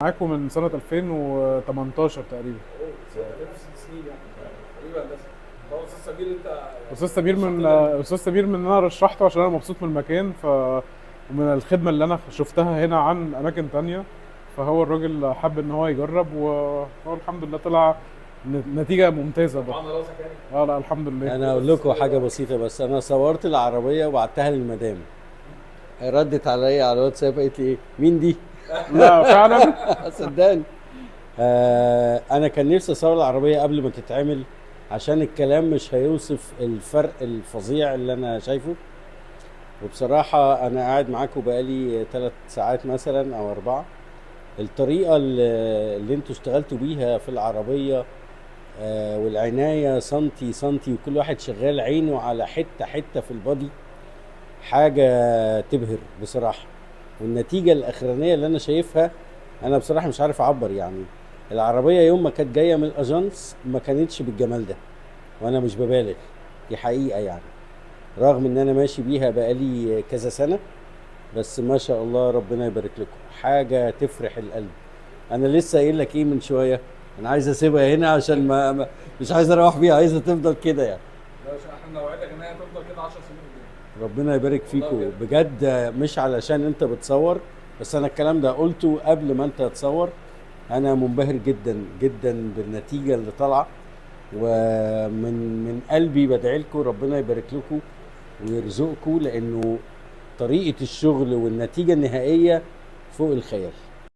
معاكم من سنة 2018 تقريبا. اوه، 6 سنين يعني. حبيبي هندسه، طبعا استاذ سمير انت استاذ سمير من رشحت لنا. استاذ سمير من انا رشحته عشان انا مبسوط من المكان، ومن الخدمة اللي انا شفتها هنا عن اماكن تانية، فهو الراجل حب ان هو يجرب، وهو الحمد لله طلع نتيجة ممتازة برضه. رفعنا راسك يعني. اه لا، الحمد لله. انا اقول لكم حاجة بسيطة بس، انا صورت العربية وبعتها للمدام، ردت عليا على الواتساب قالت لي ايه؟ مين دي؟ لا فعلا. صدقني. انا كان نفسي اصور العربية قبل ما تتعمل عشان الكلام مش هيوصف الفرق الفظيع اللي انا شايفه. وبصراحة انا قاعد معاكم بقالي 3 ساعات مثلا او 4. الطريقة اللي انتوا اشتغلتوا بيها في العربية، والعناية سنتي سنتي، وكل واحد شغال عينه على حتة حتة في البادي، حاجة تبهر بصراحة. والنتيجة الاخرانية اللي انا شايفها انا بصراحة مش عارف اعبر. يعني العربية يوم ما كانت جاية من الاجانس ما كانتش بالجمال ده، وانا مش ببالغ، دي حقيقة يعني، رغم ان انا ماشي بيها بقالي كذا سنة، بس ما شاء الله ربنا يبارك لكم، حاجة تفرح القلب. انا لسه قايل لك ايه من شوية، انا عايز اسيبها هنا عشان ما مش عايز اروح بيها، عايزها تفضل كده يعني. لا احنا نوعدك ان هي هتفضل كده 10 سنين قدام. ربنا يبارك والله فيكم بجد، مش علشان انت بتصور بس، انا الكلام ده قلته قبل ما انت تصور. انا منبهر جدا جدا بالنتيجة اللي طالعه، ومن قلبي بدعي لكم ربنا يبارك لكم ويرزقكم، لانه طريقه الشغل والنتيجة النهائية فوق الخيال.